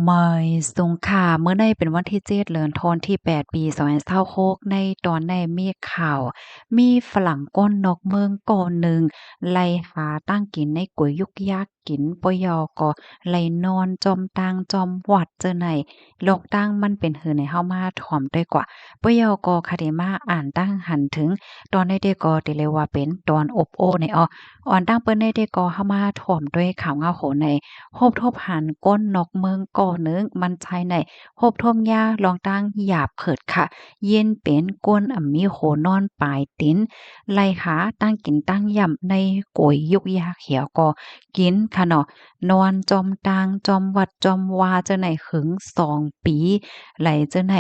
ມາຍສົງຂາ ມື້ໃນເປັນວັນທີເຈັດ ເດືອນທັນວາທີແປດ ປີສອງພັນຊາວຫົກ ໃນຕອນໃນມີຂ່າວ ມີຝຣັ່ງຄົນນອກເມືອງຄົນໜຶ່ງ ໄລ່ຫາຕາງກິນໃນກວຍຍຸກຍາກກິນ ປະເຍົາກໍໄລ່ນອນຈອມຕ່າງຈອມວັດເຈົ້າໃນ ລອກຕ່າງມັນເປັນຫື່ນໃນ ເຮົາມາຖອມດ້ວຍກວ່າ ປະເຍົາກໍຄະເດມາອ່ານຕັ້ງຫັນເຖິງ ຕອນໃນເດກໍເດເລີຍວ່າເປັນຕອນອົບໂອ້ໃນອອ ອ່ອນຕັ້ງເປີນໃນເດກໍເຮົາມາຖອມດ້ວຍຂ່າວເງົາໂຫໃນ ພົບທົບຫັນຄົນນອກເມືອງກໍໜຶ່ງ ມັນໃຊ້ໃນ ພົບທົບຍາລອງຕັ້ງຢາບເຂີດຂະ ເຢັນເປັນຄົນອຳມີໂຫນອນປາຍຕີນ ໄລ່ຫາຕັ້ງກິນຕັ້ງຢຳໃນໂກຍຍຸກຍາກຫຽວກໍກິນຂະເນາະ ນອນຈອມຕ່າງຈອມວັດຈອມວາເຈົ້າໃນຫຶງສອງປີ ໄລເຈົ້າໃນ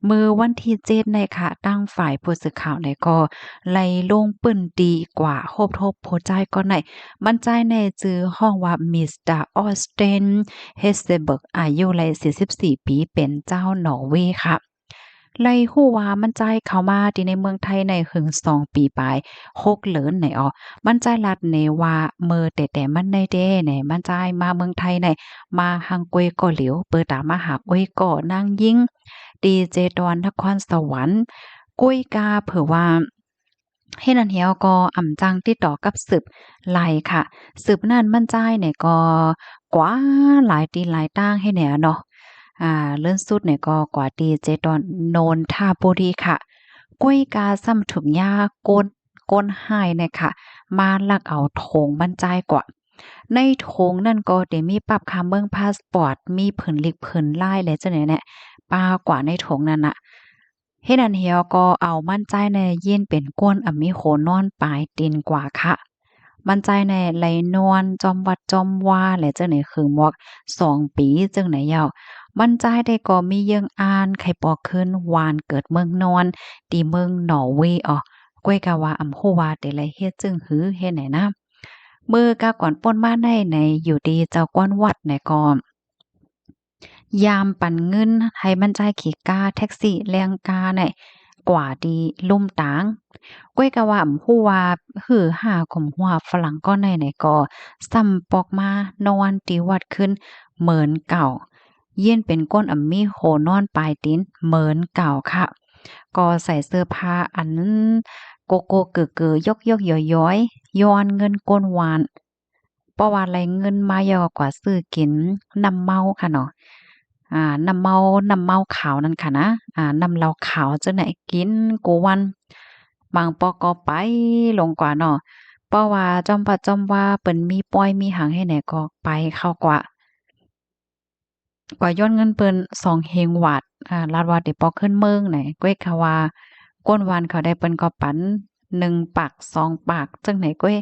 ມື້ວັນທີເຈັດໃນຂະ ທາງຝ່າຍຜູ້ສື່ຂ່າວໃນກໍໄລ່ລົງພື້ນທີ່ກວ່າ ພົບທົບຜູ້ຊາຍກ່ອນໃນ ມັນຊາຍໃນຊື່ຮ້ອງວ່າ ມິສເຕີ ອອສເຕັນ ເຮສເຊເບິກ ອາຍຸໄລ່ສີ່ສິບສີ່ປີ ເປັນຊາວນໍເວຂະ ໄລ່ຮູ້ວ່າມັນຊາຍເຂົ້າມາທີ່ໃນເມືອງໄທໃນຫຶງສອງປີປາຍ ຫົກເດືອນໃນອອ ມັນຊາຍລັດໃນວ່າ ເມີແຕ່ແຕ່ມັນໃນເດໃນ ມັນຊາຍມາເມືອງໄທໃນ ມາຫາງກວຍກໍຫຼຽວ ເປີຕາມມາຫາກວຍກໍນາງຍິງ ທີ່ເຈດອນນະຄອນສະຫວັນ ກວຍກາເຜີວ່າ ເຮັດອັນແຮວກໍອຳຈັ່ງຕິດຕໍ່ກັບສືບໄລ່ຂະ ສືບນັ້ນມັນຊາຍໃນກໍກວ່າຫຼາຍຕີຫຼາຍຕ່າງເຮັດແນວເນາະ ອາ ເລີ້ນສຸດໃນກໍກວ່າທີ່ເຈດອນ ໂນນທະບູລີຂະ ກວຍກາຊ້ຳຖືກຍາ ຄົນ ຄົນຮ້າຍໃນຂະ ມາລັກເອົາຖົງມັນຊາຍກວ່າ ໃນຖົງນັ້ນກໍເດມີປັບຄາເມືອງ ພາສປອດ ມີຜືນລິກຜືນລາຍ ແລະ ເຈົ້າໃນແນະ ປາກວ່າໃນຖົງນັ້ນນະ ເຮັດອັນແຮວກໍເອົາມັນຊາຍໃນ ເຢັນເປັນຄົນອຳມີໂຫນອນປາຍຕີນກວ່າຂະ ມັນຊາຍໃນໄລ່ນອນຈອມວັດຈອມວາ ແລະ ເຈົ້າໃນຄືໝວກສອງປີເຈົ້າໃນເຍົາ ມັນຊາຍໄດ້ກໍມີເຍື່ອງອ່ານ ໄຄປອກຄືນຫວານເກີດເມືອງນອນ ທີ່ເມືອງນໍເວອອ ກວຍກາວ່າອຳຮູ້ວ່າເດໄລ່ເຮັດຈຶ່ງຫືເຮັດໃນນະ ເມື່ອກາກ່ອນປົນມາໃນໃນ ຢູ່ທີ່ເຈົ້າກ້ອນວັດໃນກໍ ຍາມປັນເງິນໃຫ້ມັນຈາຍຂີ່ກາແທັກຊີແລ່ງກາໃນ ກວ່າທີ່ລຸ່ມຕາງ ກວຍກາວ່າອຳຮູ້ວ່າ ຫືຫາຂຸມຫົວຝຣັ່ງກ້ອນໃນໃນກໍ ຊ້ຳປອກມານອນທີ່ວັດຂຶ້ນເໝືອນເກົ່າ ຢ້ຽນເປັນກົ້ນອຳມີໂຫນອນປາຍຕີນເໝືອນເກົ່າຄະ ກໍໃສ່ເສື້ອຜ້າອັນໂກໂກເກີໆ ຢອກໆຢອຍໆ ຍ້ອນເງິນກົ້ນຫວານ ເພາະວ່າໄລ່ເງິນມາແລ້ວກໍກວ່າຊື້ກິນນ້ຳເມົາຄະເນາະ ອາ ນ້ຳເມົາ ນ້ຳເມົາຂາວນັ້ນຄະນະ ອາ ນ້ຳເຫຼົ້າຂາວຈັ່ງໃດ ກິນກູວັນ ບາງປອກກໍໄປລົງກວ່າເນາະ ເພາະວ່າຈອມປາຈອມວ່າເພິ່ນມີປ່ອຍມີຫຍັງໃຫ້ແດ່ກໍໄປເຂົ້າກວ່າ ກວ່າຍ້ອນເງິນເພິ່ນສອງເຮງຫວາດ ອາ ລາດວ່າເດປອກຂຶ້ນເມືອງໃນ ກວຍກາວ່າ ກົ້ນຫວານເຂົາໄດ້ເພິ່ນກໍປັນໜຶ່ງປາກສອງປາກຈັ່ງໃດກວຍ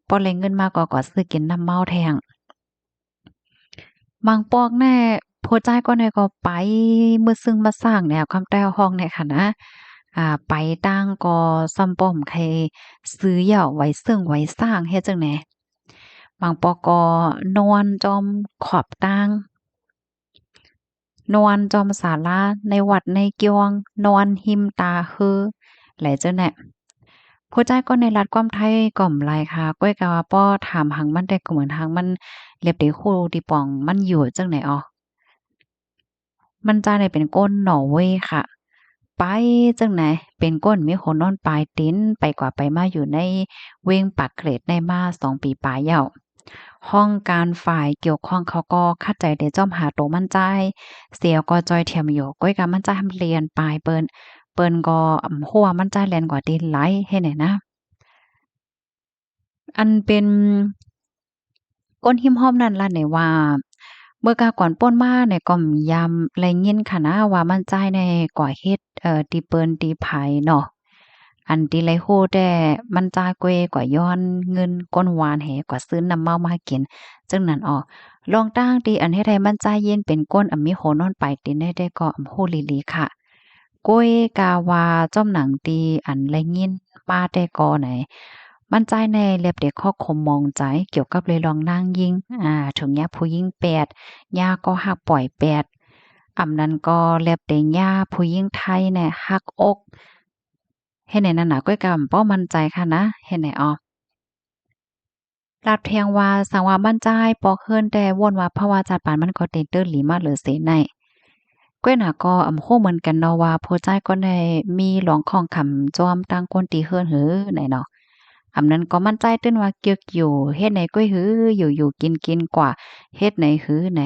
ພໍໄລ່ເງິນມາກໍກວ່າຊື້ກິນນ້ຳເມົາແທ້ງ ບາງປອກແນ່ ຜູ້ຊາຍກໍແນ່ກໍໄປມືດຊຶ້ງມາສ້າງແນວຄຳແຕ້ວຫ້ອງແນ່ຄະນະ ອາ ໄປຕ່າງກໍຊ້ຳປ້ອມໄຄຊື້ຢາວໄວ້ເຊິ່ງໄວ້ສ້າງເຮັດຈັ່ງໃດ ບາງປອກກໍນອນຈອມຂອບຕ່າງ ນອນຈອມສາລາໃນວັດໃນກ່ຽວ ນອນຮິມຕາເຮີ ແລະ ຈັ່ງໃດ ຜູ້ຊາຍກໍໃນລັດຄວາມໄທກໍອຳໄລຄະ ກວຍກາວ່າພໍຖາມຫາງມັນແຕ່ກໍເໝືອນຫາງມັນເລັບເດຮູ້ທີ່ປ່ອງມັນຢູ່ຈັ່ງໃດອອ ມັນຈາໄດ້ເປັນກົ້ນນໍເວຄະ ໄປຈັ່ງໃດ ເປັນກົ້ນມີໂຫນອນປາຍຕີນ ໄປກວ່າໄປມາຢູ່ໃນເວງປາກເກຣດໃນມາສອງປີປາຍແລ້ວ ຫ້ອງການຝ່າຍກ່ຽວຂ້ອງເຂົາກໍຂັດໃຈເດຈອມຫາໂຕມັນຈາຍ ສຽວກໍຈ່ອຍຖຽມຢູ່ ກວຍກາມັນຈາຍຫັ້ນລຽນປາຍເພິ່ນ ເພິ່ນກໍອຳຮູ້ວ່າມັນຈາຍແລ່ນກວ່າຕີນໄຫຼເຮັດໃດນະ ອັນເປັນ ຄົນຮິມຮອບນັ້ນລະໃນວ່າ ເມື່ອກາກ່ອນປົນມາໃນກໍຍາມໄດ້ຍິນຄະນະວ່າມັນຈາຍໃນກວ່າເຮັດ ເອີ ຕີເປິນຕີໄພເນາະ ອັນທີ່ໄດ້ຮູ້ແຕ່ມັນຈາຍເກວກວ່າຍ້ອນເງິນກົ້ນຫວານແຮກວ່າຊື້ນ້ຳເມົາມາກິນ ຈຶ່ງນັ້ນອອ ລອງຕັ້ງທີ່ອັນເຮັດໃຫ້ມັນຈາຍເຢັນເປັນກົ້ນອຳມີໂຫນອນປາຍຕີນໄດ້ແຕ່ກໍອຳຮູ້ຫຼີໆຄະ ກວຍກາວ່າຈອມໜັງທີ່ອັນໄດ້ຍິນມາແຕ່ກໍໃນ ມັນຈາຍໃນແລັບເດຂໍ້ຄົມມອງໃຈກ່ຽວກັບເລື່ອງນາງຍິງ ອາ ຖືກຍາຜູ້ຍິງແປດ ຍາກໍຮັກປ່ອຍແປດ ອຳນັ້ນກໍແລັບເດຍາຜູ້ຍິງໄທແນ່ຮັກອົກ ເຮັດໃນນັ້ນນະ ກວຍກາບໍ່ໝັ້ນໃຈຄະນະ ເຮັດໃນອອ ລາດພຽງວ່າ ສັງວ່າມັນຈາຍປອກເຮືອນແຕ່ ວົນວ່າພາວະຈັດປານມັນກໍເຕັນເຕີນຫຼີມາເລີເສໄນ. ກ້ວຍໜາກໍອຳຮູ້ເໝືອນກັນເນາະວ່າ ຜູ້ຊາຍກໍໄດ້ມີລອງຂ້ອງຄຳຈອມຕັ້ງຄົນທີ່ເຮືອນຫືໃນເນາະ. ອຳນັ້ນກໍມັນຈາຍຕື່ນວ່າ ກຶກຢູ່ ເຮັດໃນກ້ວຍຫື ຢູ່ໆກິນໆກວ່າ ເຮັດໃນຫືໃນ.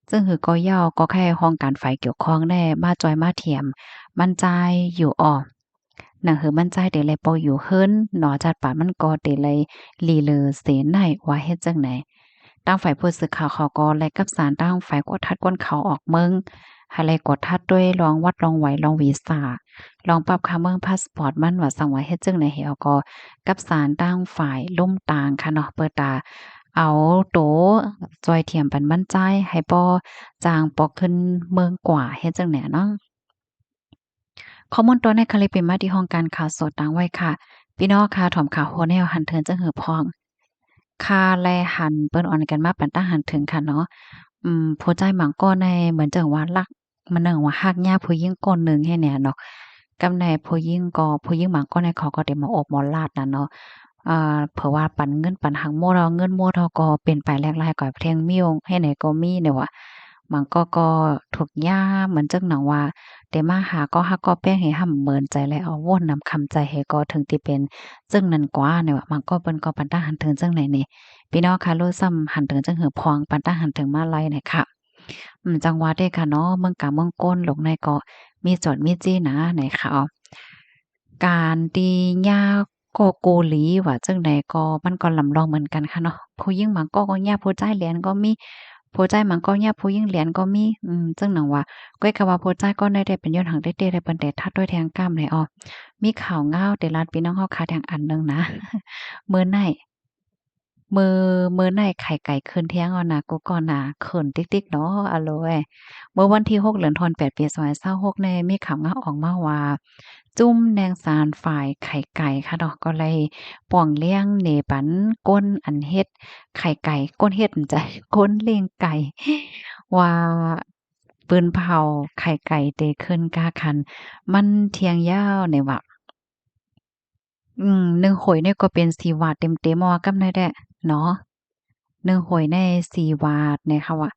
ເຊິ່ງຫືກໍເຍົາກໍໃຫ້ຫ້ອງການຝ່າຍກ່ຽວຂ້ອງແດ່ມາຈອຍມາຖຽມມັນຈາຍຢູ່ອອກ. ໜັງຫືມັນຈາຍເຕໄລປອກຢູ່ເຮືອນເນາະ ຈັດປານມັນກໍເຕໄລຫຼີເລີເສໄນວ່າເຮັດຈັ່ງໃດ. ທາງຝ່າຍຜູ້ສື່ຂ່າວເຂົາກໍໄລ່ກັບສານທາງຝ່າຍກວດທັດຄົນເຂົ້າອອກເມືອງ ໃຫ້ໄລ່ກວດທັດດ້ວຍລອງວັດລອງໄຫວລອງວີຊາ ລອງປັບຄ່າເມືອງພາສປອດມັນວ່າ ສັງວ່າເຮັດຈັ່ງໃດ ເຮົາກໍກັບສານທາງຝ່າຍລຸ່ມຕາງຄ່ະເນາະ ເປີດຕາເອົາໂຕຈອຍຖຽມປັນມັນຈາຍ ໃຫ້ບໍ່ຈ້າງປອກຂຶ້ນເມືອງກວ່າ ເຮັດຈັ່ງໃດເນາະ. ຂໍ້ມູນຕໍ່ໄດ້ຄະລິບເປັນມາທີ່ຫ້ອງການຂ່າວໂສດຕາງໄວ້ຄ່ະ. ພີ່ນ້ອງຄ່ະ ຖອມຂ່າວໂຮແນວຫັນເຖິງຈັ່ງຫືພ້ອງ ຄ່າແລຫັນເປີ້ນອອນກັນມາປັນຕາຫັນເຖິງຄ່ະເນາະ. ອືມ ຜູ້ຊາຍບາງກໍໃນເໝືອນຈັ່ງວ່າລັກ ມັນເອີ້ນວ່າຮັກຍາຜູ້ຍິງຄົນໜຶ່ງແຮງແນ່ເນາະ. ກັບໃນຜູ້ຍິງກໍ ຜູ້ຍິງບາງຄົນໃນເຂົາກໍໄດ້ມາອອກມາລາດນະເນາະ ເອີ ເຜື່ອວ່າປັນເງິນປັນຫຍັງໝົດແລ້ວ ເງິນໝົດເຮົາກໍເປັນໄປແຫຼກຫຼາຍກວ່າແທ່ງມິ້ວ ເຮັດໃດກໍມີແນວວ່າ ບາງກໍ ກໍທຸກຍາມ ເໝືອນຈັ່ງໜັງວ່າ ແຕ່ມາຫາກໍຮັກກໍແພງໃຫ້ຮ່ຳເໝີນໃຈ ແລະ ເອົາວົນນຳຄຳໃຈໃຫ້ກໍເຖິງທີ່ເປັນ ເຊິ່ງນັ້ນກວ່າແນວວ່າ ບາງກໍເພິ່ນກໍປັນຕາຫັນເຖິງຈັ່ງໃດນີ້ ພີ່ນ້ອງຄ່ະ ຮູ້ຊ້ຳຫັນເຖິງຈັ່ງຫືພ້ອງ ປັນຕາຫັນເຖິງມາໄລນະຄ່ະ. ອືມ ຈັ່ງວ່າເດ້ຄ່ະເນາະ ເມືອງກາງເມືອງກົ້ນ ໂລກໃນກໍມີໂຈດມີຈີນະ ໃນຂ່າວ ການທີ່ຍາກໍກູຫຼີວ່າຈັ່ງໃດກໍ ມັນກໍລຳລອງເໝືອນກັນຄ່ະເນາະ. ຜູ້ຍິງບາງກໍ ກໍຍາຜູ້ຊາຍຫຼຽນກໍມີ ຜູ້ຊາຍບາງກໍຍາຜູ້ຍິງຫຼຽນກໍມີ. ອືມ ເຊິ່ງໜັງວ່າ ກ້ວຍຄະວ່າຜູ້ຊາຍກໍໄດ້ ໄດ້ເປັນຍ້ອນຫຍັງແຕ່ ແຕ່ເພິ່ນໄດ້ທັດດ້ວຍແທງກ້າມໃນອອກ. ມີຂ່າວງາວເຕລາດພີ່ນ້ອງເຮົາຄ່ະ ແທງອັນໜຶ່ງນະ ມື້ໃນ ມື້ ມື້ໃນໄຂ່ໄກ່ຂຶ້ນແທງເອົານະ ກູກອນນະ ຂຶ້ນຕິກໆເນາະ ອາໂລເອີຍ. ເມື່ອວັນທີຫົກ ເດືອນທັນວາ ແປດ ປີສອງພັນຊາວຫົກນີ້ ມີຂ່າວງາວອອກມາວ່າ ຈຸ້ມແນງສານຝ່າຍໄຂ່ໄກ່ຄ່ະເນາະ ກໍໄດ້ປ່ອງລ້ຽງເນປັນຄົນອັນເຮັດໄຂ່ໄກ່ ຄົນເຮັດ ບໍ່ໃຊ່ ຄົນລ້ຽງໄກ່ ວ່າປືນເຜົາໄຂ່ໄກ່ເຕຂຶ້ນກາຄັນ ມັນທ່ຽງຍາວນີ້ວ່າ ອືມ ໜຶ່ງໂຫຍນີ້ກໍເປັນສີ່ວາດເຕັມໆ ວ່າກັບໃນແດ່ເນາະ ໜຶ່ງໂຫຍໃນສີ່ວາດນີ້ຄ່ະວ່າ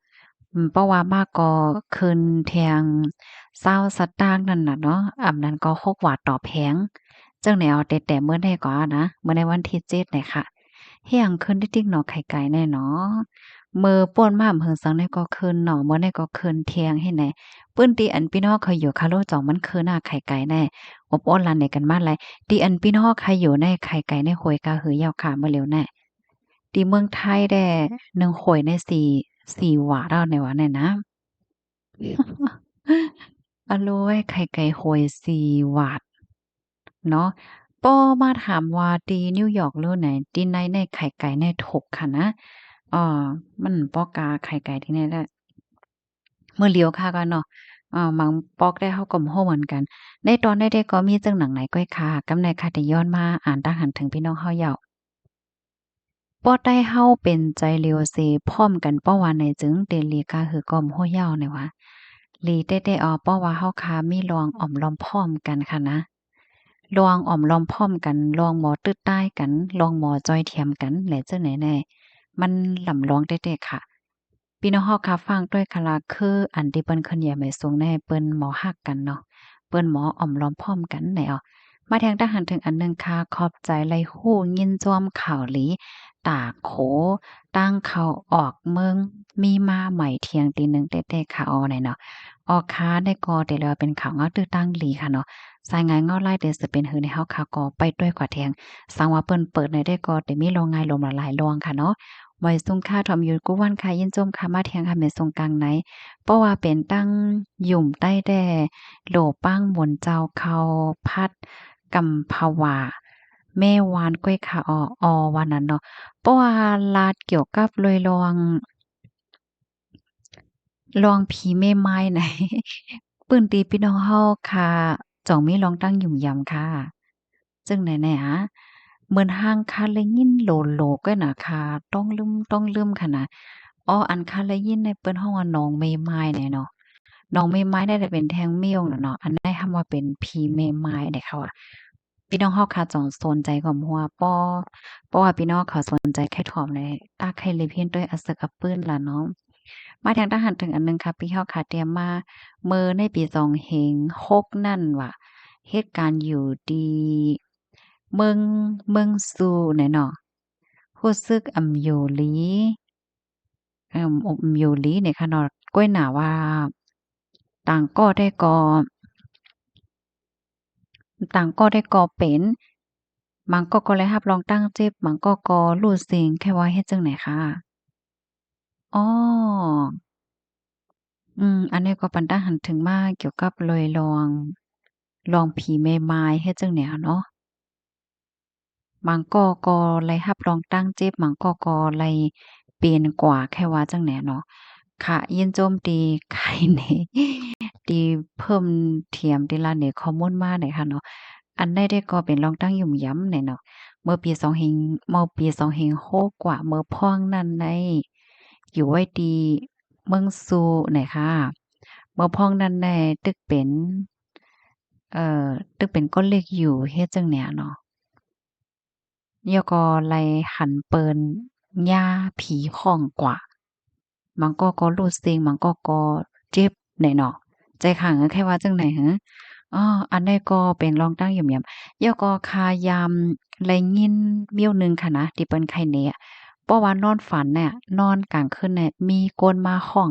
ອືມ ເພາະວ່າມາກໍຂຶ້ນແທງຊາວສະຕາງນັ້ນນະເນາະ ອຳນັ້ນກໍຫົກວາດຕໍ່ແຜງ ຈັ່ງແນວແຕ່ ແຕ່ມື້ໃດກໍນະ ມື້ໃນວັນທີເຈັດນີ້ຄ່ະ ແຮງຂຶ້ນຕິກໆເນາະ ໄຂ່ໄກ່ແນ່ເນາະ. ມື້ປ່ນມາເພິ່ງສັງໃດກໍຂຶ້ນເນາະ ມື້ໃດກໍຂຶ້ນແທງໃຫ້ແນ່. ປຶ້ນທີ່ອັນພີ່ນ້ອງເຂົາຢູ່ຄາໂລຈອງມັນຄືນາໄຂ່ໄກ່ແນ່ ອົບໂອ້ນລັນໃນກັນມາໄລ ທີ່ອັນພີ່ນ້ອງເຂົາຢູ່ໃນໄຂ່ໄກ່ໃນໂຫຍກາຫືອເຍົາຄາມື້ເລວແນ່ ທີ່ເມືອງໄທແດ່ ໜຶ່ງໂຫຍໃນສີ່ ສີ່ວາດເອົາໃນວ່າແນ່ນະ. ອາໂລຍ ໄຂ່ໄກ່ໂຫຍສີ່ວາດເນາະ. ບໍ່ມາຖາມວ່າທີ່ນິວຢອກຫຼືໃນ ທີ່ໃນ ໃນໄຂ່ໄກ່ໃນທຸກຫັ້ນນະ ເອີ ມັນບໍ່ກາໄຂ່ໄກ່ທີ່ໃນແຫຼະ. ມື້ຫຼຽວຄ່ະກໍເນາະ ເອີ ບາງປອກແດ່ເຮົາກໍບໍ່ຮູ້ເໝືອນກັນ. ໃນຕອນໃດໆກໍມີຈັ່ງໜັງໃນກ້ອຍຄ່ະ ກັບໃນຄ່ະທີ່ຍ້ອນມາອ່ານຕາງຫັນເຖິງພີ່ນ້ອງເຮົາເຍົາ ເພາະໄດ້ເຮົາເປັນໃຈຫຼຽວເສພ້ອມກັນ ເພາະວ່າໃນຈຶ່ງເຕລີກາຫືກອມໂຮເຍົາໃນວ່າ ຫຼີແຕ່ໆ ເພາະວ່າເຮົາຄາມີລອງອອມລອມພ້ອມກັນຄ່ະນະ ລອງອອມລອມພ້ອມກັນ ລອງໝໍຕື້ຕາຍກັນ ລອງໝໍຈ່ອຍຖຽມກັນ ແລະ ຈັ່ງໃດແນ່ ມັນລຳລອງແຕ່ໆ ຄ່ະ. ພີ່ນ້ອງເຮົາຄາຟັງດ້ວຍຄະລະ ຄືອັນທີ່ເພິ່ນເຄື່ອນໄຫວໄໝສູງແນ່ ເພິ່ນໝໍຮັກກັນເນາະ ເພິ່ນໝໍອອມລອມພ້ອມກັນແນ່ເອົາ. ມາແທງຕາຫັນເຖິງອັນໜຶ່ງຄ່ະ ຂອບໃຈໄດ້ຮູ້ຍິນຊວມຂ່າວດີ ຕາໂຂ ຕາງເຂົ້າອອກເມືອງມີມາໃໝ່ທ່ຽງຕີໜຶ່ງແຕ່ໆ ຄ່ະ ເອົາໃນເນາະ. ອອກຄ່ະ ໃນກໍໄດ້ເລີຍວ່າເປັນຂ່າວງາວຕື້ຕາງດີຄ່ະເນາະ. ສາຍງານງາວລາຍເດສເປັນຫືໃນເຮົາຄ່ະ ກໍໄປດ້ວຍກວ່າແທງ ສັງວ່າເພິ່ນເປີດໃນໄດ້ກໍໄດ້ມີລອງງາຍລົມຫຼາຍໆລອງຄ່ະເນາະ. ໄຫວສູງຄ່ະ ຖ່ອມຢູ່ກູວັນຄ່ະ ຍິນຊົມຄ່ະ ມາແທງຄ່ະ ແມ່ນສູງກາງໃນ ເພາະວ່າເປັນຕັ້ງ ຢຸ່ມໃຕ້ແດ່ ໂຫຼປັງ ໝູນເຈົ້າ ເຂົ້າຜັດ ກຳພະວາ ແມ່ວານ ກ້ວຍຄາ ອໍ ອໍ ວ່ານັ້ນເນາະ. ເພາະວ່າລາດກ່ຽວກັບເລື່ອງ ລອງຜີແມ່ໝ້າຍໃນ ພື້ນທີ່ພີ່ນ້ອງເຮົາຄາ ຈ່ອງມີລອງຕັ້ງຫຍຸ່ມຢຳຄ່ະ. ຈັ່ງໃດແນ່ຫາ ເໝືອນຫາງຄາໄດ້ຍິນໂຫຼໆ ກໍນະ ຄາຕ້ອງລືມ ຕ້ອງລືມຄ່ະນະ. ອໍ ອັນຄາໄດ້ຍິນໃນເພິ່ນຮ້ອງວ່າໜອງແມ່ໝ້າຍແນ່ເນາະ. ໜອງແມ່ໝ້າຍໄດ້ເປັນແທ່ງມິ້ວນະເນາະ. ອັນໃດຫາວ່າເປັນຜີແມ່ໝ້າຍໄດ້ເຂົາວ່າ ພີ່ນ້ອງເຮົາຂ້າຈອງສົນໃຈຄວາມຮູ້ ເພາະ ເພາະວ່າພີ່ນ້ອງເຂົາສົນໃຈໃຄ່ຖອມໃນ ຕາໄຂ່ເລັບຫີນ ດ້ວຍອາເສິກອາປືນລະເນາະ. ມາທຽງຕາງຫັ້ນເຖິງອັນໜຶ່ງຄ່ະ ພີ່ເຮົາຂ້າຕຽມມາ ເມື່ອໃນປີສອງເຮງຫົກນັ້ນວ່າ ເຮັດການຢູ່ທີ່ເມືອງ ເມືອງຊູແນ່ເນາະ ຮູ້ສຶກອຳຢູ່ລີ ອຳ ອຳຢູ່ລີນີ້ຄ່ະເນາະ ກ້ວຍໜາວ່າ ຕ່າງກໍໄດ້ກໍ ຕ່າງກໍໄດ້ກໍເປັນ ບາງກໍກໍໄດ້ຮັບລອງຕັ້ງເຈັບ ບາງກໍກໍຮູ້ເສັງ ແຄ່ວ່າເຮັດຈັ່ງໃດຄະ? ອໍ ອືມ ອັນນີ້ກໍປັນຕາຫັນເຖິງມາກ່ຽວກັບເລື່ອງລອງ ລອງຜີແມ່ໝ້າຍເຮັດຈັ່ງໃດເນາະ. ບາງກໍກໍໄດ້ຮັບລອງຕັ້ງເຈັບ ບາງກໍກໍໄດ້ເປັນກວ່າ ແຄ່ວ່າຈັ່ງໃດເນາະ. ຂະ ຍິນຊົມທີ່ໄຂແນ ທີ່ເພີ່ມທຽມ ທີ່ລາແນຂໍ້ມູນມາໄດ້ຄ່ະເນາະ. ອັນໃດໄດ້ກໍເປັນລອງຕັ້ງຫຍຸ່ມຢຳແນ່ເນາະ. ເມື່ອປີສອງເຮງ ເມື່ອປີສອງເຮງຫົກກວ່າ ເມື່ອພ້ອງນັ້ນໄດ້ຢູ່ໄວ້ທີ່ເມືອງຊູແນ່ຄ່ະ. ເມື່ອພ້ອງນັ້ນໄດ້ຕຶກເປັນ ເອີ ຕຶກເປັນກ້ອນເລັກຢູ່ ເຮັດຈັ່ງໃດເນາະ. ແລ້ວກໍໄດ້ຫັນເປີນຍ່າຜີຂອງກວ່າ ບາງກໍກໍຮູ້ເສັງ ບາງກໍກໍເຈັບແນ່ເນາະ. ໃຈຂ້າງແຄ່ວ່າຈັ່ງໃດຫື? ອໍ ອັນໃດກໍເປັນລອງຕັ້ງຫຍຸ່ມຢຳ. ແລ້ວກໍຂ້າຍາມໄດ້ຍິນແນວໜຶ່ງຄ່ະນະ ທີ່ເພິ່ນໄຂແນ ເພາະວ່ານອນຝັນນະ ນອນກາງຄືນນະ ມີຄົນມາຮ້ອງ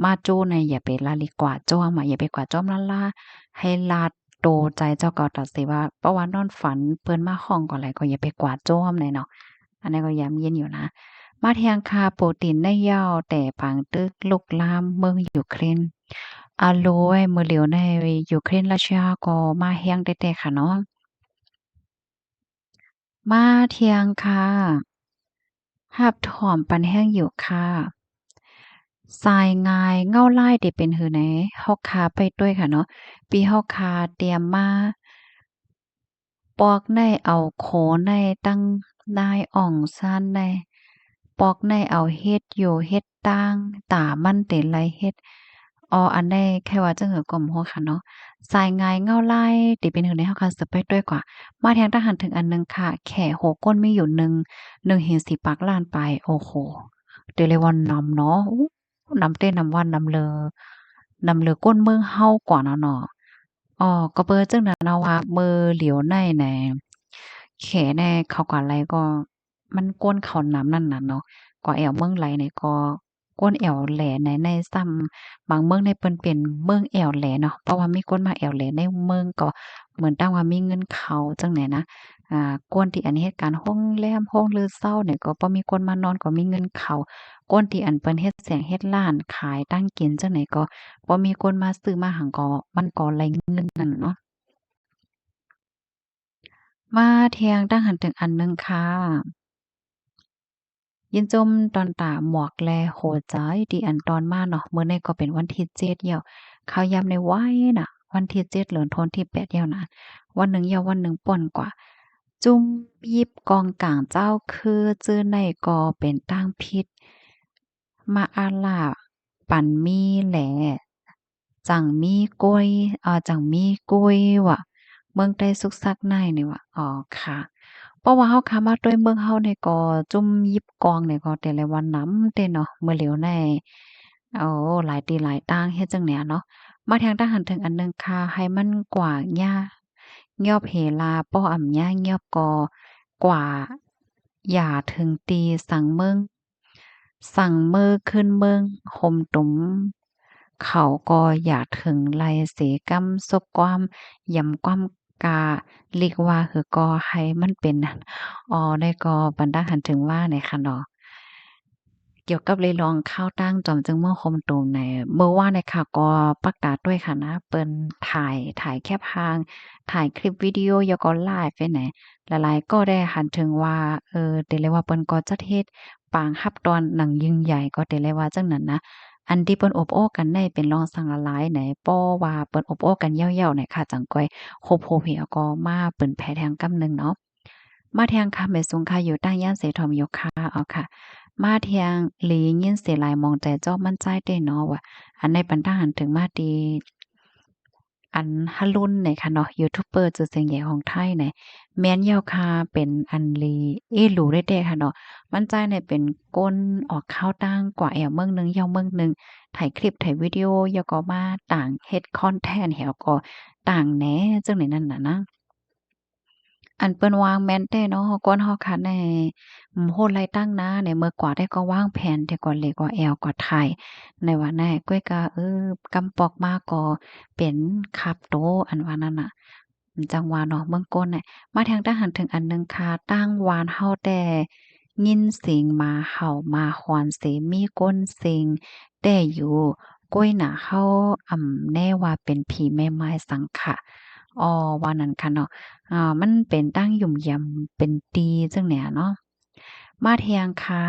ມາໂຈ້ນະ ຢ່າໄປລະລິກກວາດຈ້ອມ ຢ່າໄປກວາດຈ້ອມລ້າໆ ໃຫ້ລາໂຕໃຈເຈົ້າກໍຕາເສວ່າ ເພາະວ່ານອນຝັນເພິ່ນມາຮ້ອງກໍໄດ້ ກໍຢ່າໄປກວາດຈ້ອມແນ່ເນາະ. ອັນນັ້ນກໍຍາມເຢັນຢູ່ນະ. ມາທຽງຄ່າ ປູຕິນໄດ້ເຍົາແຕ່ປາງຕຶກລຸກລາມເມືອງຢູເຄຣນ. ອາໂລຍ ມື້ຫຼຽວໃນຢູເຄຣນ ຣັດເຊຍກໍມາແຮງແທ້ໆ ຄ່ະເນາະ. ມາທຽງຄ່າ ຮັບຖອມປັນແຮງຢູ່ຄ່າ. ສາຍງາຍເງົາລາຍ ທີ່ເປັນຫືໃນ ເຮົາຄ່າໄປດ້ວຍຄ່ະເນາະ. ປີເຮົາຄ່າຕຽມມາ ປອກໄດ້ເອົາໂຄໄດ້ຕັ້ງນາຍອອງຊານໄດ້ ປອກໄດ້ເອົາເຮັດຢູ່ເຮັດຕ່າງ ຕາມັນເຕໄລເຮັດ. ອໍ ອັນໃດແຄ່ວ່າຈັ່ງໃດກໍບໍ່ຮູ້ຄ່ະເນາະ. ສາຍງາຍເງົາລາຍ ທີ່ເປັນຫືໃນ ເຮົາຄ່າສືບໄປດ້ວຍກວ່າ. ມາທຽງຕາຫັນເຖິງອັນໜຶ່ງຄ່ະ ແຂໂຮກົ້ນມີຢູ່ໜຶ່ງ ໜຶ່ງເຮງສີ່ປາກລ້ານປາຍ. ໂອ້ໂຫ ເຕເລວ່ານຳເນາະ. ໂອ້ ນຳເຕ ນຳວ່ານຳເລີ ນຳເລີກົ້ນເມືອງເຮົາກວ່າເນາະເນາະ. ອໍ ກໍເປີຈັ່ງນັ້ນເນາະວ່າ ມື້ຫຼຽວໃນໃນ ແຂໃນເຂົາກະໄລກໍ ມັນກົ້ນເຂົານຳນັ້ນນະເນາະ ກວ່າແອວເມືອງໄລໃນກໍ ກ້ນແອວແຫຼໃນ ໃນຊ້ຳ ບາງເມືອງໃນເພິ່ນເປັນເມືອງແອວແຫຼເນາະ ເພາະວ່າມີຄົນມາແອວແຫຼໃນເມືອງ ກໍເໝືອນດັ່ງວ່າມີເງິນເຂົ້າຈັ່ງໃດນະ. ອາ ກ້ນທີ່ອັນເຮັດການໂຮງແຮມ ໂຮງລືເຊົານີ້ ກໍພໍມີຄົນມານອນ ກໍມີເງິນເຂົ້າ. ກ້ນທີ່ອັນເພິ່ນເຮັດສວນເຮັດຮ້ານຂາຍຕັ້ງກິນຈັ່ງໃດ ກໍພໍມີຄົນມາຊື້ມາຫຍັງ ກໍມັນກໍໄດ້ເງິນນັ້ນເນາະ. ມາທຽງຕາງຫັນເຖິງອັນໜຶ່ງຄ່ະ. ຍິນຊົມຕອນຕາໝວກແລຫົວໃຈທີ່ອັນຕອນມາເນາະ. ມື້ນີ້ກໍເປັນວັນທີເຈັດແລ້ວ ເຂົ້າຍາມໃນໄວນະ ວັນທີເຈັດ ເດືອນໂທນທີແປດແລ້ວນະ. ວັນໜຶ່ງຍາວວັນໜຶ່ງປ່ອນກວ່າ. ຈຸ້ມຢິບກອງກາງເຈົ້າ ຄືຈື່ໃນກໍເປັນຕ່າງຜິດ ມາອາລາ ປັນມີແຫຼ ຈັ່ງມີກ້ວຍ ເອີ ຈັ່ງມີກ້ວຍວ່າ ເມືອງໃຕ້ສຸກສັກນາຍນີ້ວ່າ. ອໍ ຄ່ະ ເພາະວ່າເຮົາຂ້າມາດ້ວຍເມືອງເຮົານີ້ກໍ ຈຸ້ມຢິບກອງນີ້ກໍແຕ່ລະວັນນຳເດ້ເນາະ ມື້ຫຼຽວໃນ. ໂອ້ ຫຼາຍຕີຫຼາຍຕ່າງ ເຮັດຈັ່ງໃດເນາະ. ມາທຽງຕາງຫັນເຖິງອັນໜຶ່ງຄ່ະ ໃຫ້ມັນກວ່າຍາ ຍອບເຮລາ ປໍອຳຍາຍອບກໍກວ່າ ຢ່າເຖິງຕີສັງເມືອງ ສັງເມືອງຂຶ້ນເມືອງໂຮມຕຸມ ເຂົາກໍຢ່າເຖິງໄລເສກຳ ສົບຄວາມ ຢຳຄວາມກາ ລີກວ່າ ຄືກໍໃຫ້ມັນເປັນ. ອໍ ໄດ້ກໍບັນດາຫັນເຖິງວ່າໃນຄັນເນາະ ກ່ຽວກັບເລື່ອງລອງຂ່າວຕ່າງຈອມຈຶ່ງເມືອງໂຮມຕຸມໃນ ເມື່ອວານໃນຂ່າວກໍປັກຕາດ້ວຍຄ່ະນະ ເພິ່ນຖ່າຍ ຖ່າຍແຄບຮ່າງ ຖ່າຍຄລິບວິດີໂອ ແລ້ວກໍໄລຟ໌ໄວ້ໃນ ຫຼາຍໆກໍໄດ້ຫັນເຖິງວ່າ ເອີ ເດເລວ່າເພິ່ນກໍຈັດເຮັດປາງຮັບຕ້ອນໜັງຍິ່ງໃຫຍ່ ກໍເດເລວ່າຈັ່ງນັ້ນນະ. ອັນທີ່ເພິ່ນອົບໂອ້ກັນໃນເປັນລອງສັງລະລາຍໃນ ເພາະວ່າເພິ່ນອົບໂອ້ກັນຍາວໆໃນຄ່ະ ຈັ່ງກ່ອຍໂຮບໂຮເພ ແລ້ວກໍມາເປີນແຜ່ແທງກຳໜຶ່ງເນາະ. ມາແທງຄ່ະ ແມ່ສູງຄ່ະ ຢູ່ຕ່າງຢ້ານເສທອມຢູ່ຄ່ະ. ເອົາຄ່ະ ມາແທງ ຫຼີຍິນເສຫຼາຍ ມອງໃຈຈອບມັນໃຈເຕເນາະວ່າ ອັນໃນປັນຕາຫັນເຖິງມາຕີ ອັນ ຮະລຸນ ນີ້ຄ່ະເນາະ ຢູທູບເບີຊື່ສຽງໃຫຍ່ຂອງໄທນີ້ ແມ່ນແລ້ວຄ່ະ ເປັນອັນລີເອລູແທ້ໆຄ່ະເນາະ. ມັນຈາຍນີ້ເປັນຄົນອອກຂ່າວຕ່າງກວ່າແອວເມືອງໜຶ່ງ ເຫື່ອວເມືອງໜຶ່ງ ຖ່າຍຄລິບ ຖ່າຍວິດີໂອ ແລ້ວກໍມາຕ່າງເຮັດຄອນເທັນ ແລ້ວກໍຕ່າງແດ່ ຈັ່ງນີ້ນັ້ນນະ. ອັນເພິ່ນວ່າແມ່ນແທ້ເນາະ ຄົນເຮົາຄັນແນ່ ໂຫດຫຼາຍຕັ້ງນາແນ່ ເມື່ອກວ່າໄດ້ກໍວາງແຜນ ແຕ່ກໍເລກວ່າແອວກໍຖ່າຍ ໃນວ່າແນ່ ກ້ອຍກະ ເອີ ກຳປອກມາກໍເປັນຄາບໂຕ ອັນວ່ານັ້ນນະ ຈັ່ງວ່າເນາະ ເມືອງກົ້ນແນ່. ມາທຽງຕາງຫັ້ນເຖິງອັນໜຶ່ງຄ່ະ ຕ່າງຫວານເຮົາແຕ່ ຍິນສຽງໝາເຫົ່າໝາຫອນເສ ມີກົ້ນເສັງແຕ່ຢູ່ ກ້ອຍໜາເຮົາອຳແນ່ວ່າເປັນຜີແມ່ໝ້າຍສັງຂະ ອໍ ວ່ານັ້ນຄ່ະເນາະ ອາ ມັນເປັນຕັ້ງຫຍຸ່ມຢຳເປັນຕີຈັ່ງແນວເນາະ. ມາທຽງຄ່ະ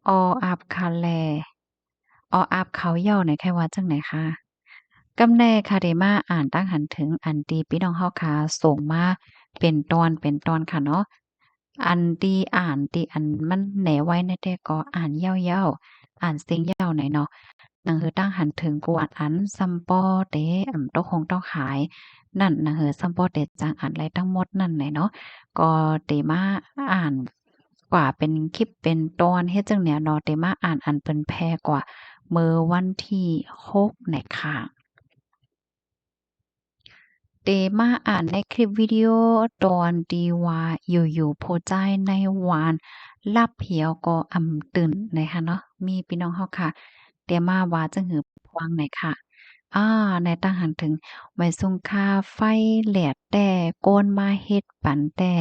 ອໍອາບຄາແລ ອໍອາບເຂົາເຍົາະ ແນວໃຄວ່າຈັ່ງໃດຄະ? ກຳແນ່ຄ່ະ ໄດ້ມາອ່ານຕັ້ງຫັນເຖິງອັນທີ່ພີ່ນ້ອງເຮົາຄ່ະ ສົ່ງມາເປັນຕອນເປັນຕອນຄ່ະເນາະ. ອັນທີ່ອ່ານທີ່ອັນມັນແນໄວ້ແນ່ແຕ່ກໍອ່ານເຍົາໆ ອ່ານເສັງເຍົາໃນເນາະ ໜັງສືຕັ້ງຫັນເຖິງກວດອັນ ສ່ຳປໍເຕ ອຳ ຕົກໂຮງຕົກຫາຍນັ້ນ ໜັງສືສ່ຳປໍເຕ ຈັ່ງອ່ານໄດ້ທັງໝົດນັ້ນແຫຼະເນາະ ກໍເຕມາອ່ານກວ່າເປັນຄລິບເປັນຕອນ ເຮັດຈັ່ງແນວເນາະ ເຕມາອ່ານອັນເພິ່ນແພກວ່າເມື່ອວັນທີຫົກນີ້ຄ່ະ. ເຕມາອ່ານໃນຄລິບວິດີໂອຕອນທີ່ວ່າ ຢູ່ໆ ຜູ້ຊາຍໃນຫວານຫຼັບ ແລ້ວກໍອຳຕື່ນ ໃນຫັ້ນເນາະ ມີພີ່ນ້ອງເຮົາຄ່ະ ເຕມາວ່າຈັ່ງຫືອພວງໃນຄ່ະ ອາ ໃນຕາງຫັນເຖິງ ໄວສຸງຄ່າ ໄຟແຫຼດແຕ່ ໂກນມາເຮັດປັນແຕ່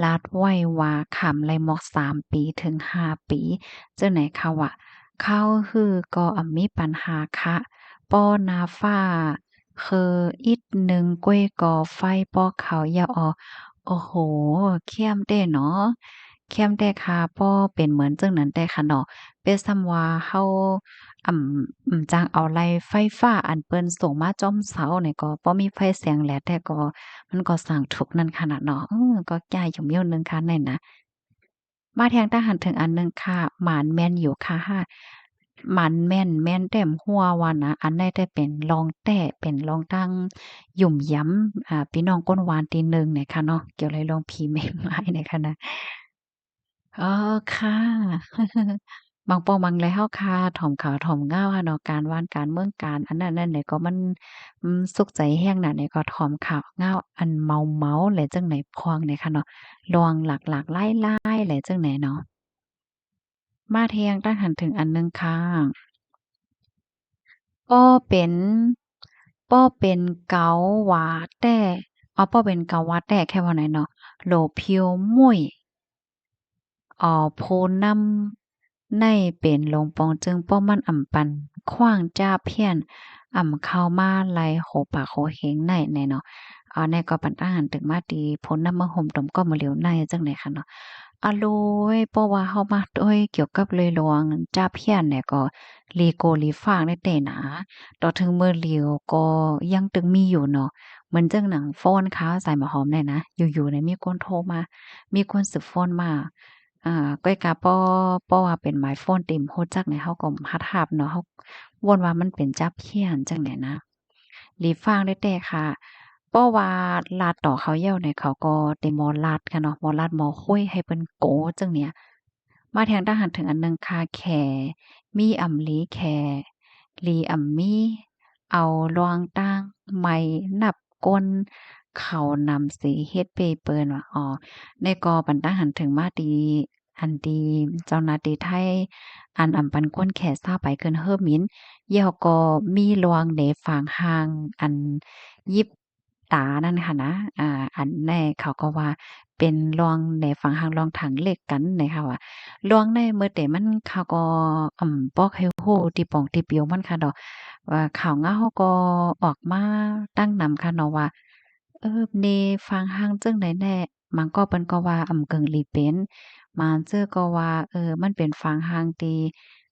ລາດໄວ້ວ່າ ຂາມໄລ່ໝອກສາມປີເຖິງຫ້າປີ ຈັ່ງໃດຄ່ະວະ ຄາວຫື່ອກໍອຳມີປັນຫາຄະ ປໍໜ້າຟ້າ ຄືອີກໜຶ່ງ ກ້ວຍກໍໄຟປໍເຂົາຢາອອກ ໂອ້ໂຫ ແຄ້ມແທ້ເນາະ ແຄ້ມແທ້ຄ່ະ ປໍເປັນເໝືອນຈັ່ງນັ້ນແທ້ຄ່ະເນາະ ເປັນສ່ຳວ່າເຮົາ ອຳ ອຳ ຈັ່ງເອົາໄລ່ໄຟຟ້າອັນເພິ່ນສົ່ງມາຈອມເສົານີ້ກໍບໍ່ມີໄຟແສງແຫຼດແທ້ກໍ ມັນກໍສ້າງທຸກນັ້ນຂະນາດເນາະ ເອີ ກໍຈ້າຍຢູ່ມ້ຽວໜຶ່ງຄ່ະແນ່ນະ. ມາທຽງຕາງຫັ້ນເຖິງອັນໜຶ່ງຄ່ະ ໝານແມ່ນຢູ່ຄ່ະ ໝານແມ່ນ ແມ່ນແຕ້ມຫົວວ່ານະ ອັນໃດແຕ່ເປັນລອງແຕ້ ເປັນລອງຕັ້ງຫຍຸ່ມຢຳ ອາ ພີ່ນ້ອງກົ້ນຫວານຕີໜຶ່ງນີ້ຄ່ະເນາະ ກ່ຽວໃນລອງຜີແມ່ໝ້າຍນີ້ຄ່ະນະ ເອີ ຄ່ະ ບາງປ້ອງບາງແລເຮົາຄ່ະ ຖ່ອມຂາວຖ່ອມງາວຫັ້ນເນາະ ການບ້ານການເມືອງ ການອັນນັ້ນອັນນີ້ກໍມັນ ອືມ ສຸກໃຈແຮງນະ ນີ້ກໍຖ່ອມຂາວງາວ ອັນເມົາໆ ແລະ ຈັ່ງໃດພວງນີ້ຄ່ະເນາະ ລວງຫຼາກໆ ຫຼາຍໆ ແລະ ຈັ່ງໃດເນາະ. ມາທຽງຕາງຫັ້ນເຖິງອັນໜຶ່ງຄ່ະ ປໍເປັນ ປໍເປັນເກົາຫວາແຕ້ ອໍ ປໍເປັນເກົາຫວາແຕ້ ແຄ່ວ່າໃດເນາະ ໂຫຼຜິວມຸ້ຍ ອໍ ຜູ້ນຳໃນເປັນຫຼົງປ່ອງຈຶ່ງ ປໍມັນອຳປັນຂວ້າງຈາພຽນ ອຳເຂົ້າມາໄລ່ໂຫປາກໂຫເຮງໃນ ໃນເນາະ ອັນນີ້ກໍປັນຕາງຫັນເຖິງມາທີ່ຜູ້ນຳເມືອງໂຮມຕົມກໍມາຫຼຽວໃນ ຈັ່ງໃດຄ່ະເນາະ. ອາໂລຍ ເພາະວ່າເຮົາມາໂດຍກ່ຽວກັບເລື່ອງຫຼວງຈາພຽນແລ້ວກໍຫຼີໂກຫຼີຟາງແທ້ໆນະ ຕໍ່ເຖິງມື້ຫຼຽວກໍຍັງຕຶງມີຢູ່ເນາະ ເໝືອນຈັ່ງໜັງໂຟນຄາວສາຍໝາຫອມແນ່ນະ ຢູ່ໆນີ້ມີຄົນໂທມາ ມີຄົນສືບໂຟນມາ ອາ ກ້ອຍກະ ເພາະ ເພາະວ່າເປັນໝາຍໂຟນທີ່ບໍ່ຮູ້ຈັກນີ້ ເຮົາກໍບໍ່ຮັດຮັບເນາະ ເຮົາວົນວ່າມັນເປັນຈາພຽນຈັ່ງໃດນະ. ຫຼີຟາງແທ້ໆຄ່ະ ເພາະວ່າລາດຕໍ່ເຂົາເຍົານີ້ ເຂົາກໍເຕັມມໍລາດຄ່ະເນາະ ມໍລາດມໍຄຸຍໃຫ້ເພິ່ນໂກຈັ່ງເນີ້ຍ. ມາແທງຕາງຫັ້ນເຖິງອັນໜຶ່ງຄ່ະ ແຂ ມີອຳຫຼີແຂ ຫຼີອຳມີ ເອົາລວງຕາງໄມ້ນັບກົ້ນເຂົານຳເສເຮັດເປ້ເປີ້ນວ່າ ອໍ ໃນກໍບັນດາຫັ້ນເຖິງມາຕີ ອັນທີ່ເຈົ້າໜ້າທີ່ໄທ ອັນອຳປັນຄົນແຂຊາວໄປຂຶ້ນເຮີໝິນ ແລ້ວກໍມີລວງເນຟາງຮ່າງ ອັນຢິບຕານັ້ນຫັ້ນນະ ອາ ອັນໃນເຂົາກໍວ່າເປັນລວງເນຟາງຮ່າງລວງຖັງເຫຼັກກັນໃນເຂົາວ່າ ລວງໃນເມື່ອແຕ່ມັນເຂົາກໍ ອຳ ບອກໃຫ້ຮູ້ທີ່ປ່ອງທີ່ປິວມັນຄ່ະດອກ ວ່າຂ່າວງາວເຮົາກໍອອກມາຕັ້ງນຳຄ່ະເນາະວ່າ ເອີ ເນຟາງຮ່າງຈັ່ງໃດແນ່ ບາງກໍເພິ່ນກໍວ່າ ອຳ ເກິ່ງຫຼີເປັນ ບາງເທື່ອກໍວ່າ ເອີ ມັນເປັນຟາງຮ່າງທີ່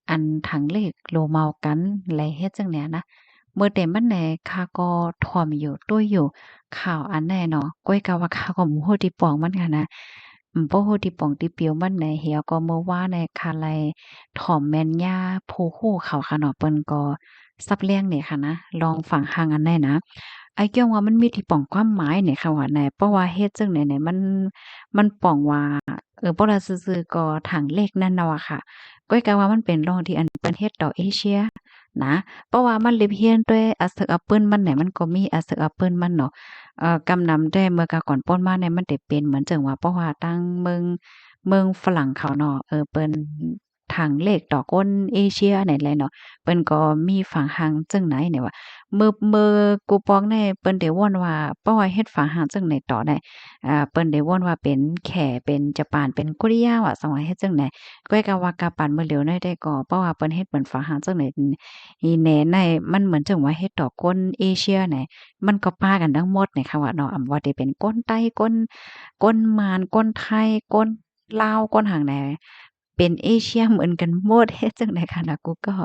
ອັນ ຖັງເຫຼັກໂລເມົາກັນ ແລະ ເຮັດຈັ່ງໃດນະ ເມື່ອແຕ່ມັນແນ່ ຂ້າກໍຖ່ອມຢູ່ ຕຸ້ຍຢູ່ ຂ່າວອັນແນ່ເນາະ ກ້ອຍກະວ່າຂ້າກໍບໍ່ຮູ້ທີ່ປ່ອງມັນຫັ້ນນະ ບໍ່ຮູ້ທີ່ປ່ອງທີ່ປິວມັນແນ່ ແລ້ວກໍເມື່ອວານແນ່ ຂ້າໄລ່ຖ່ອມແມ່ນຍາຜູ້ຮູ້ເຂົາຄ່ະເນາະ ເພິ່ນກໍ ສັບລຽງນີ້ຫັ້ນນະ ລອງຝັງຮັງອັນໃດນະ ອ້າຍກ້ຽງວ່າມັນມີທີ່ປອງຄວາມໝາຍນີ້ ເຂົາວ່ານະ ເພາະວ່າເຮັດຈັ່ງໃດນີ້ ມັນ ມັນປອງວ່າ ເອີ ບໍ່ລະຊື່ໆ ກໍທາງເລກນັ້ນນະວ່າຄ່ະ ກ້ອຍກະວ່າມັນເປັນລ່ອງທີ່ອັນເພິ່ນເຮັດຕໍ່ເອເຊຍນະ ເພາະວ່າມັນລຽບຮຽງດ້ວຍອັກສະອາປຶ້ນມັນແຫຼະ ມັນກໍມີອັກສະອາປຶ້ນມັນເນາະ ເອີ ກຳນຳແຕ່ເມື່ອກາກ່ອນປົນມານີ້ ມັນໄດ້ເປັນເໝືອນຈັ່ງວ່າ ເພາະວ່າທາງເມືອງ ເມືອງຝຣັ່ງເຂົາເນາະ ເອີ ເພິ່ນ ທາງເລກຕໍ່ຄົນເອເຊຍນີ້ແຫຼະເນາະ ເພິ່ນກໍມີຝາງຮ່າງຈັ່ງໃດນີ້ວ່າ ເມື່ອ ເມື່ອກູປອງນີ້ເພິ່ນໄດ້ວົນວ່າ ເພາະວ່າເຮັດຝາງຮ່າງຈັ່ງໃດຕໍ່ໄດ້ ອ່າ ເພິ່ນໄດ້ວົນວ່າເປັນແຂ ເປັນຈະປານ ເປັນກົລິຍາວ່າ ສັງວ່າເຮັດຈັ່ງໃດ ກ້ອຍກະວ່າກະປານມື້ຫຼຽວໃນໄດ້ກໍ ເພາະວ່າເພິ່ນເຮັດເປັນຝາງຮ່າງຈັ່ງໃດ ອີແນ່ໃນ ມັນເໝືອນຈັ່ງວ່າເຮັດຕໍ່ຄົນເອເຊຍນີ້ ມັນກໍປະກັນທັງໝົດນີ້ ເຂົາວ່າເນາະ ອຳ ບໍ່ວ່າຈະເປັນຄົນໄທ ຄົນ ຄົນມານ ຄົນໄທ ຄົນລາວ ຄົນຫຍັງໃດ ເປັນເອເຊຍເໝືອນກັນໝົດ ເຮັດຈັ່ງໃດຄະນະ ກູກໍ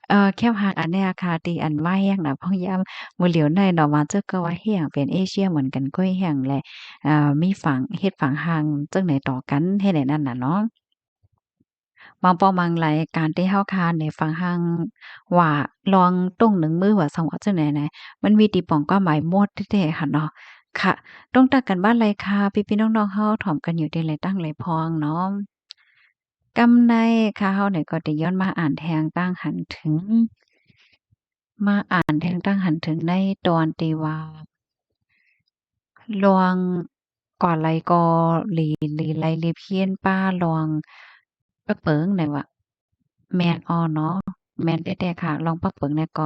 ເອີ ແຄບຮັກອັນເນີ້ຍຄ່ະ ທີ່ອັນມາແຮງນະ ພະຍາຍາມມື້ຫຼຽວໃນເນາະ ບາງເທື່ອກໍວ່າເຮັດຫຍັງເປັນເອເຊຍເໝືອນກັນ ກໍເຮັດຫຍັງແລະ ເອີ ມີຝາງ ເຮັດຝາງຮ່າງຈັ່ງໃດຕໍ່ກັນ ເຮັດແນວນັ້ນນະເນາະ ບາງປອງບາງລາຍການທີ່ເຮົາຄານໃນຝາງຮ່າງວ່າ ລອງຕົງໜຶ່ງມືວ່າ ສັງວ່າຈັ່ງໃດນະ ມັນມີທີ່ປອງຄວາມໝາຍໝົດແທ້ໆ ຄະເນາະ ຄະ ຕົງຕັກກັນບ້ານໄລຄາ ພີ່ໆນ້ອງໆເຮົາ ຖອມກັນຢູ່ທີ່ໄລຕັ້ງໄລພອງເນາະ ກຳໃນຄະ ເຮົານີ້ກໍໄດ້ຍ້ອນມາອ່ານແທງຕັ້ງຫັນເຖິງ ມາອ່ານແທງຕັ້ງຫັນເຖິງໃນຕອນທີ່ວ່າ ລວງກວ່າໄລກໍຫຼີ ຫຼີໄລລີພຽນປ້າລວງປະເປິງໃນວ່າ ແມ່ນອໍເນາະ ແມ່ນແທ້ໆຄ່ະ ລວງປະເປິງໃນກໍ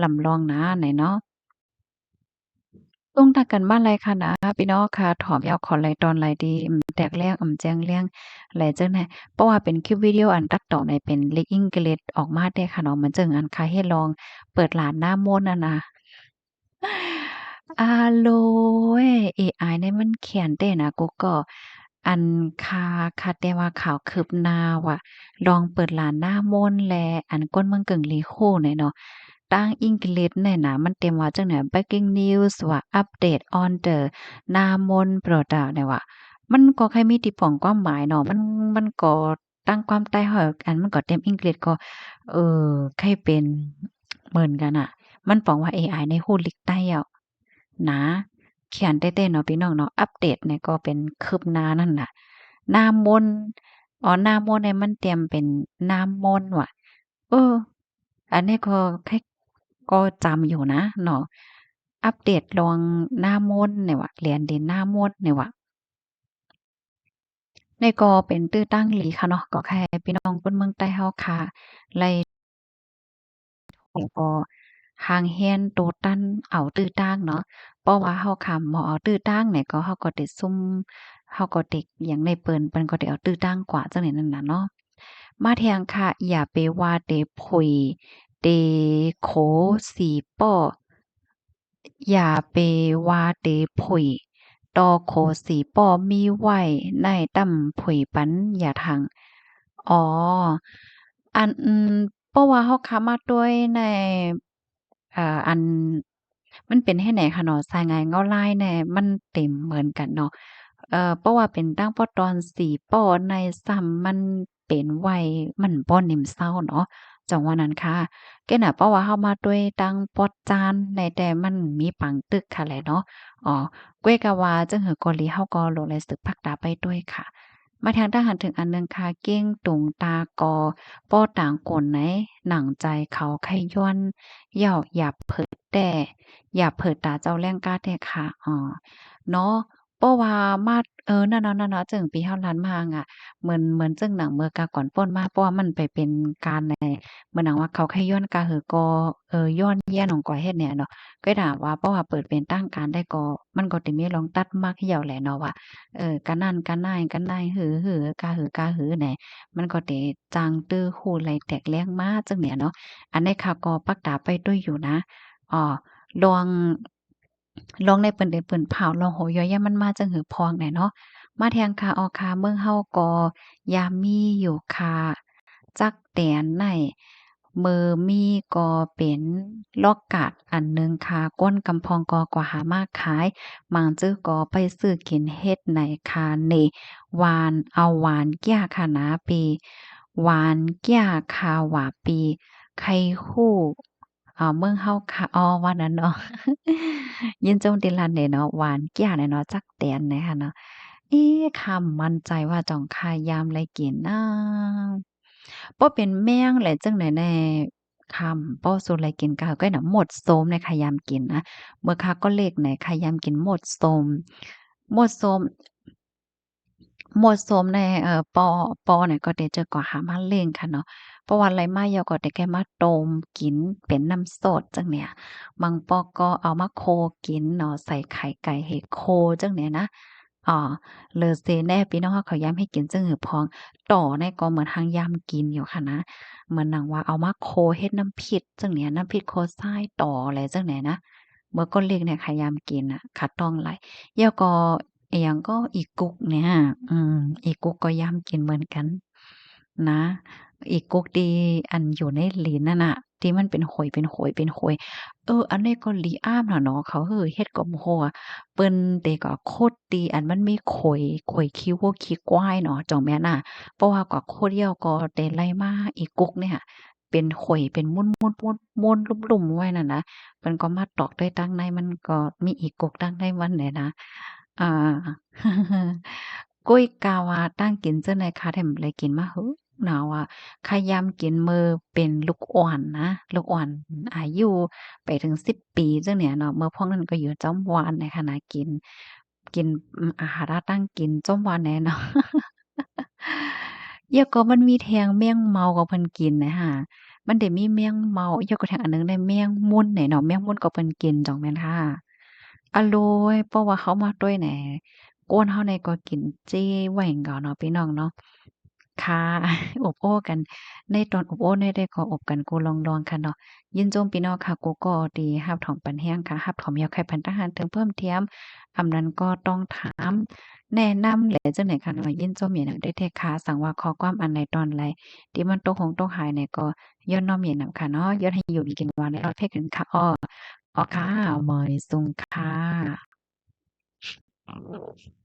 ລຳລອງນາໃນເນາະ ຕົງຕັກກັນບ້ານໄລຄະນະ ພີ່ນ້ອງຄະ ຖອມແອວຂໍໄລຕອນໄລທີ່ ອາ ແຕກແລ້ງ ອາ ແຈ້ງແລ້ງ ໄລຈັ່ງໃດ ເພາະວ່າເປັນຄລິບວິດີໂອອັນຕັດຕໍ່ໃນເປັນລິກອິງກິດອອກມາແທ້ຄະເນາະ ມັນຈຶ່ງອັນຄາເຮັດລອງເປີດຫຼານນ້ຳມົນຫັ້ນນະ. ອາໂລຍ ເອໄອນີ້ມັນຂຽນແຕ່ນະ ກູກໍ ອັນຄາ ຄາແຕ່ວ່າຂ່າວຄືບໜ້າວ່າ ລອງເປີດຫຼານນ້ຳມົນ ແລະ ອັນຄົນເມືອງເກີງຫຼີຮູ້ແນ່ເນາະ ທາງອັງກິດແນ່ນະ ມັນເຕັມວ່າຈັ່ງໃດ breaking news ວ່າ update on the ນ້ຳມົນ product ແນ່ວ່າ ມັນກໍຄ້າຍມີທີ່ປອງຄວາມໝາຍເນາະ ມັນ ມັນກໍ ຕັ້ງຄວາມໃຕ້ເຮົາ ອັນມັນກໍເຕັມອັງກິດກໍ ເອີ ໄຄເປັນເໝືອນກັນນະ ມັນປອງວ່າເອໄອນີ້ຮູ້ລິກໃຕ້ແລ້ວນະ ຂຽນແຕ່ໆເນາະພີ່ນ້ອງເນາະ ອັບເດດນີ້ກໍເປັນຄືບໜ້ານັ້ນນະ ນ້ຳມົນ ອໍ ນ້ຳມົນນີ້ມັນຕຽມເປັນນ້ຳມົນວ່າ ເອີ ອັນນີ້ກໍ ກໍຈຳຢູ່ນະເນາະ ອັບເດດລອງນ້ຳມົນນີ້ວ່າ ຫຼຽນດິນນ້ຳມົນນີ້ວ່າ. ນີ້ກໍເປັນຕື້ຕັ້ງອີ່ຫຼີຄ່ະເນາະ ກໍໃຫ້ພີ່ນ້ອງຄົນເມືອງໃຕ້ເຮົາຄ່ະ ໄລ່ ກໍຮ່າງຮຽນໂຕຕັນເອົາຕື້ຕັ້ງເນາະ ເພາະວ່າເຮົາຄຳບໍ່ເອົາຕື້ຕັ້ງນີ້ ກໍເຮົາກໍໄດ້ຊຸ່ມ ເຮົາກໍໄດ້ຫຍັງໃນເປີນ ເພິ່ນກໍໄດ້ເອົາຕື້ຕັ້ງກວ່າ ຈັ່ງນີ້ນັ້ນນະເນາະ ມາແທງຄ່ະ ຢ່າໄປວ່າແຕ່ຜຸຍ ແຕ່ໂຄສີປໍ້ ຢ່າໄປວ່າແຕ່ຜຸຍ ຕໍ່ໂຄສີປໍ້ມີໄວ້ໃນຕ່ຳຜຸຍປັນຢາຖັງ. ອໍ ອັນ ເພາະວ່າເຮົາຄາມາດ້ວຍໃນ ເອີ ອັນ ມັນເປັນເຮັດໃດຄະເນາະ ສາຍງາຍເງົາລາຍແນ່ ມັນເຕັມເໝືອນກັນເນາະ ເອີ ເພາະວ່າເປັນຕັ້ງປໍ້ຕອນສີປໍ້ໃນຊ້ຳ ມັນ ເປັນໄວ ມັນບໍ່ນິມເຊົາເນາະ ຈັ່ງວ່ານັ້ນຄ່ະ ແກ່ນະ ເພາະວ່າເຮົາມາດ້ວຍຕັ້ງປອດຈານໃນແຕ່ມັນມີປາງຕຶກຄ່ະແຫຼະເນາະ ອໍ ກ້ວຍກະວ່າ ຈັ່ງເຫີກໍດີ ເຮົາກໍຫຼົງໄລສືບພັກຕາໄປດ້ວຍຄ່ະ ມາທາງທະຫານເຖິງອັນໜຶ່ງຄ່ະ ເກັ່ງຕຸງຕາກໍບໍ່ຕ່າງກົນໃນ ໜັງໃຈເຂົາໄຄຍ້ອນເຍົາ ຢ່າເຜີແຕ່ ຢ່າເຜີຕາເຈົ້າແລ້ງກ້າແທ້ຄ່ະ ອໍ ເນາະ ເພາະວ່າມາ ເອີ ນັ້ນເນາະ ນັ້ນເນາະ ຈຶ່ງປີເຮົາລານມາງະ ເໝືອນ ເໝືອນຈຶ່ງໜັງເມື່ອກາກ່ອນປົ້ນມາ ເພາະວ່າມັນໄປເປັນການໃນ ເໝືອນໜັງວ່າເຂົາໃຄຍ້ອນກາຫືອກໍ ເອີ ຍ້ອນຢ້ານຂອງກວ່າເຮັດແນ່ເນາະ ກໍຖ້າວ່າ ເພາະວ່າເປີດເປັນທາງການໄດ້ກໍ ມັນກໍຈະມີລອງຕັດມາຂະເຍົາແຫຼະເນາະວ່າ ເອີ ການັ້ນການາຍ ການາຍ ຫື ຫື ກາຫື ກາຫືແນ່ ມັນກໍຈະຈັ່ງຕື້ຮູ້ໄລ່ແຕກແລ້ງມາ ຈັ່ງນີ້ເນາະ ອັນນີ້ຂ້າກໍປັກຕາໄປດ້ວຍຢູ່ນະ ອໍ ລອງ ລອງໃນເປີ້ນເດີເປີ້ນພາວ ລອງໂຫຍ້ອນຍາມັນມາຈັ່ງຫືພອງແດ່ເນາະ ມາແທງຄ່າ ອໍ ຄ່າເມືອງເຮົາກໍຍາມມີຢູ່ຄ່າ ຈັກແຕນໃນ ເມີມີກໍເປັນລອກກາດອັນໜຶ່ງຄ່າ ກ້ນກຳພອງກໍກວ່າຫາມາຂາຍ ມັງຈື່ກໍໄປຊື້ກິນເຮັດໃນຄ່າເນ ຫວານ ເອົາຫວານກ້ຽຄ່ານາປີ ຫວານກ້ຽຄ່າຫວາປີ ໃຄຮູ້ ເອີ ເມືອງເຮົາຄະ ອໍ ວ່ານັ້ນເນາະ. ຍິນຊົມທີ່ລັດແດ່ເນາະ ຫວານກ້ຽວແດ່ເນາະ ຈັກແຕນນະຄະເນາະ. ເອ ຄຳໝັ້ນໃຈວ່າຈ້ອງຄາຢາມໄດ້ກິນນາ. ບໍ່ເປັນແມງແລະຈັ່ງໃດແດ່ ຄຳ ບໍ່ສູ່ໄດ້ກິນກະຄືກັນນະ ມົດສົ້ມນະ ຄາຢາມກິນນະ. ເມື່ອຄາກໍເລັກນະ ຄາຢາມກິນມົດສົ້ມ ມົດສົ້ມ ມົດສົ້ມໃນ ເອີ ປໍ ປໍນະ ກໍເດເຈີກໍຫາມາລ້ຽງຄະເນາະ. ເພາະວ່າໄລ່ມາແລ້ວກໍເດແກມາຕົ້ມກິນເປັນນ້ຳຊົດຈັ່ງເນີ້ຍ. ບາງປໍກໍເອົາມາໂຄກິນເນາະ ໃສ່ໄຂ່ໄກ່ໃຫ້ໂຄຈັ່ງເນີ້ຍນະ. ອໍ ເລີເຊແນ່ ພີ່ນ້ອງເຮົາເຂົາຢາມໃຫ້ກິນຈັ່ງອື່ນພ້ອງ. ຕໍນະກໍເໝືອນຫາງຢາມກິນຢູ່ຄະນະ ເໝືອນໜັງວ່າເອົາມາໂຄເຮັດນ້ຳພິກຈັ່ງເນີ້ຍ ນ້ຳພິກໂຄຊາຍຕໍແຫຼະຈັ່ງເນີ້ຍນະ. ເມື່ອກ່ອນເລັກເນຍ ຂະຢາມກິນນະ ຂະຕ້ອງຫຼາຍ. ແລ້ວກໍອີ່ຫຍັງກໍອີກຸກເນຍ ອືມ ອີກຸກກໍຢາມກິນເໝືອນກັນນະ. ອີກຸກທີ່ອັນຢູ່ໃນຫຼີນນັ້ນນະ ທີ່ມັນເປັນຫອຍ ເປັນຫອຍ ເປັນຫອຍ. ເອີ ອັນນີ້ກໍລີອ້າມນະເນາະ ເຂົາເຮີເຮັດກໍບໍ່ຮູ້ວ່າ ເພິ່ນເດກໍຂຸດທີ່ອັນມັນມີຂົຍ ຂົຍຂີ້ຫູຂີ້ຄວາຍເນາະ ຈອງແມ່ນນະ. ເພາະວ່າກໍຂຸດແລ້ວກໍເດໄລ່ມາອີກຸກເນຍ ເປັນຫອຍເປັນມົນໆໆ ລຸ້ມໆໄວ້ນັ້ນນະ. ເພິ່ນກໍມາຕອກໄດ້ທາງໃນ ມັນກໍມີອີກຸກທາງໃນມັນແຫຼະນະ. ອາ ກຸ້ຍກາວ່າຕັ້ງກິນເຈີໃນຄາແຖມໄດ້ກິນມາຫຶງນາວ່າ ຂະຢາມກິນເມື່ອເປັນລູກອ່ອນນະ ລູກອ່ອນອາຍຸໄປເຖິງສິບປີຈັ່ງເນີ້ຍເນາະ. ເມື່ອພວກນັ້ນກໍຢູ່ຈ້ອມວານໃນຂະນະກິນ ກິນ ອາຫານຕ່າງໆ ກິນຈ້ອມວານແນ່ເນາະ. ແລ້ວກໍມັນມີແທ່ງແມງເມົາກໍເພິ່ນກິນນະຫາ ມັນໄດ້ມີແມງເມົາ ແລ້ວກໍແທ່ງອັນໜຶ່ງໄດ້ແມງມຸນແນ່ເນາະ ແມງມຸນກໍເພິ່ນກິນ ຈອງແມ່ນຫາ. ອະໂລຍ ເພາະວ່າເຮົາມາດ້ວຍແນ່ ກວນເຮົານີ້ກໍກິນເຈໄວ້ເຫງົາເນາະ ພີ່ນ້ອງເນາະ. ຄ່ະ ອົບໂອ້ກັນ ໃນຕອນອົບໂອ້ແນ່ໄດ້ກໍອົບກັນກູລອງໆ ຄັນເນາະ. ຍິນຊົມພີ່ນ້ອງຄ່ະ ກູກໍທີ່ຮັບຖອມປັນແຮງຄ່ະ ຮັບຖອມຢາກໃຫ້ປັນທະຫານເຖິງເພີ່ມທຽມ ອຳນັ້ນກໍຕ້ອງຖາມແນະນຳແລະຈັ່ງໃດຄ່ະເນາະ. ຍິນຊົມໃຫຍ່ນຳໄດ້ແທ້ຄ່ະ ສັງວ່າຂໍ້ຄວາມອັນໃດຕອນໃດທີ່ມັນຕົກຫົງຕົກຫາຍແນ່ກໍຍ້ອນນ້ອມໃຫຍ່ນຳຄ່ະເນາະ. ຍ້ອນໃຫ້ຢູ່ດີກິນຫວານ ລອດເພກກັນຄ່ະ. ອໍ ອໍ ຄ່ະ ໝາຍສຸງຄ່ະ.